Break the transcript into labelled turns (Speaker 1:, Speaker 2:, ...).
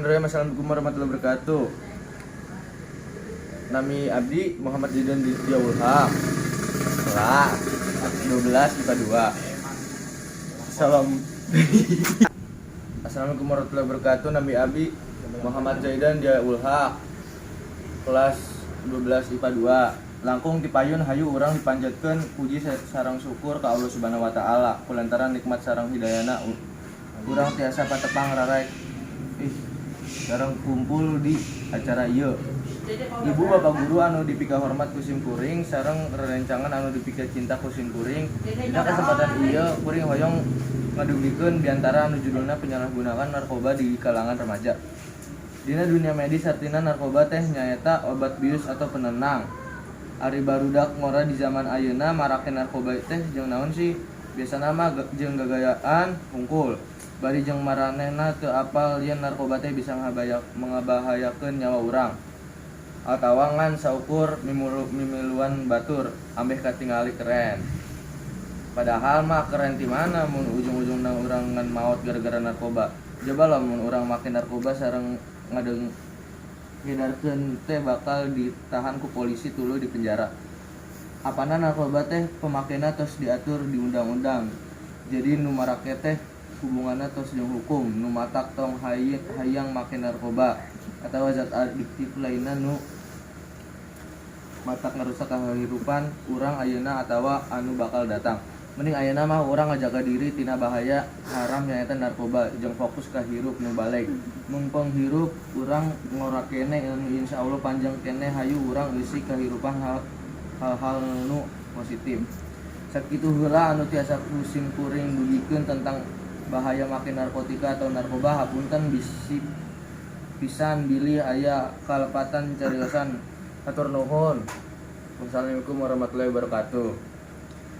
Speaker 1: Assalamualaikum warahmatullahi wabarakatuh. Nami Abdi Muhammad Zidan Diaul Haq. Kelas 12 IPA 2. Salam. Assalamualaikum warahmatullahi wabarakatuh. Nami Abdi Muhammad Zaidan Diaul Haq. Kelas 12 IPA 2. Langkung tipayun hayu urang dipanjatkeun puji sareng syukur ka Allah Subhanahu wa Taala kulantaran nikmat sareng hidayahna urang tiasa patepang raraek ih sareng kumpul di acara ieu. Ibu bapak guru anu dipika hormat ku sim kuring sareng rerencangan anu dipika cinta ku sim kuring. Dina kesempatan ieu kuring hoyong ngadugikeun biantara anu judulna penyalahgunaan narkoba di kalangan remaja. Dina dunia medis artina narkoba teh nyaeta obat bius atau penenang. Ari barudak ngora di zaman ayeuna marake narkoba teh jeung naon sih? Biasana mah jeung gagayaan hungkul. Bari jeung maranehna teu apal yen narkoba teh bisa ngabahayakeun nyawa urang. Atawa ngan saukur mimiluan batur ambeh katingali keren. Padahal mah keren ti mana mun ujung-ujungna urang ngan maot gara-gara narkoba. Coba lamun urang make narkoba sareng ngedarkeun teh bakal ditahan ku polisi tuluy di penjara. Apana narkoba teh pemakena tos diatur di undang-undang. Jadi nu marake teh hubunganna tos jeung hukum. Nu matak tong hayang make narkoba atawa zat adiktif lainna nu matak ngarusak kahirupan urang ayeuna atawa anu bakal datang. Mending ayeuna mah urang ngajaga diri tina bahaya haram nyaeta narkoba jeung fokus ka hirup nu baleg. Mumpung hirup urang ngora keneh anu insyaallah panjang keneh, hayu urang eusi kahirupan hal-hal nu positif. Sakitu heula anu tiasa ku sim kuring dugikeun tentang bahaya make narkotika atau narkoba. Hapunten bisi pisan bilih aya kalepatan cariosan. Hatur nuhun. Wassalamualaikum warahmatullahi wabarakatuh.